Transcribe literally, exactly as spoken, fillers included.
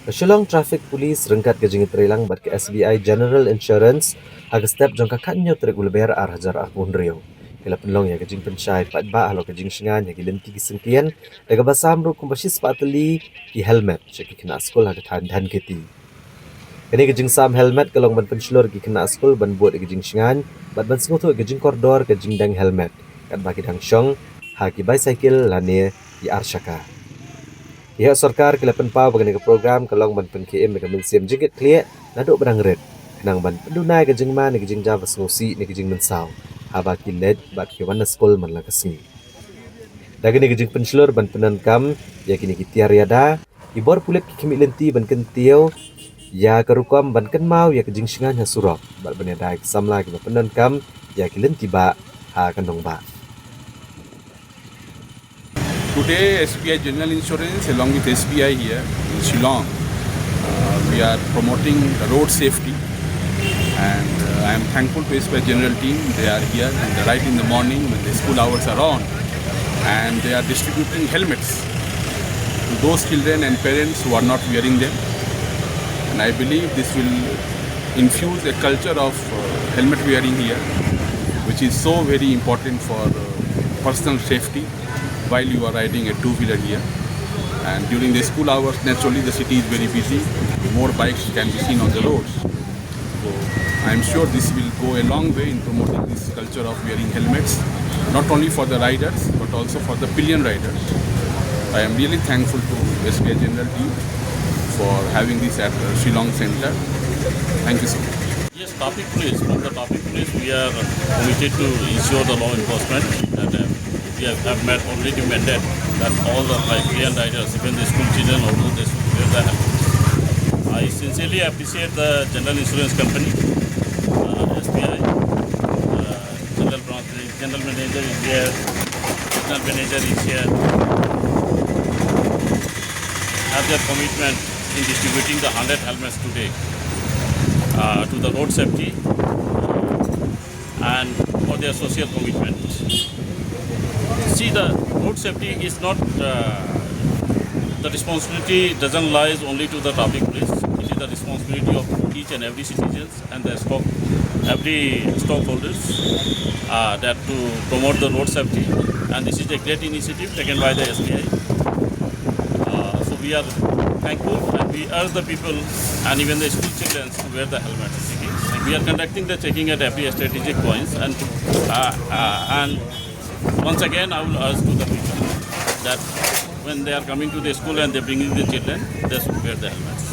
Ka Shillong Traffic Police ryngkat ka jingïatreilang bad ka S B I General Insurance ha ka step jong ka khathynñiew tarik u Lber ar hajar arphew hynriew, ki la pynlong ïa ka jingpynshai paidbah halor ka jingshngaiñ ïa ki lynti ki syngkien, da kaba sam ruh kumba shispah tylli ki helmet sha ki khynnah skul ha ka thaiñ Dhankheti. Kane ka jingsam helmet ka long ban pynshlur ïa ki khynnah skul ban bud ïa ka jingshngaiñ bad ban sngewthuh ïa ka jingkordor ka jingdeng helmet katba ki dang shong ha ki bicycle lane ki arshaka. Ki heh sorkar ki la pynpaw ba kane ka program ka long ban pynkhie im ïa ka mynsiem jingkitkhlieh naduh ba dang rit, khnang ban pynduna ïa ka jingma ne ka jingjia ba sngewsih ne ka jingmynsaw haba ki leit bad ki wan na skul man la ka sngi. Da kane ka jingpynshlur ban pyndonkam ïa kine ki tiar ïada, ki bor pulit ki khmih lynti ban kyntiew ïa ka rukom ban kynmaw ïa ka jingshngaiñ ha surok bad ban ïada ïa ki samla kiba pyndonkam ïa ki lynti bah ha ka nongbah. Today, S B I General Insurance along with S B I here in Shillong, uh, we are promoting the road safety, and uh, I am thankful to S B I General team. They are here and right in the morning when the school hours are on, and they are distributing helmets to those children and parents who are not wearing them. And I believe this will infuse a culture of uh, helmet wearing here, which is so very important for uh, personal safety while you are riding a two-wheeler here. And during the school hours, naturally, the city is very busy. More bikes can be seen on the roads. So I am sure this will go a long way in promoting this culture of wearing helmets, not only for the riders, but also for the pillion riders. I am really thankful to S B I General team for having this at uh, Shillong Center. Thank you so much. Yes, traffic police. From the traffic police, we are committed to ensure the law enforcement, and uh, we have, have met already mandate that all the like, pillion riders, even the school children, although they should wear the helmet. I sincerely appreciate the general insurance company, uh, S B I, uh, general branch, general manager is here, regional manager is here. Have their commitment in distributing the hundred helmets today uh, to the road safety and for their social commitment. See, the road safety is not uh, the responsibility doesn't lies only to the traffic police. It is the responsibility of each and every citizens and the stock, every stockholders uh, that to promote the road safety. And this is a great initiative taken by the S B I. Uh, so we are thankful and we urge the people and even the school children to wear the helmets. We are conducting the checking at every strategic points and uh, uh, and once again I will urge to the people that when they are coming to the school and they are bringing the children, they should wear the helmets.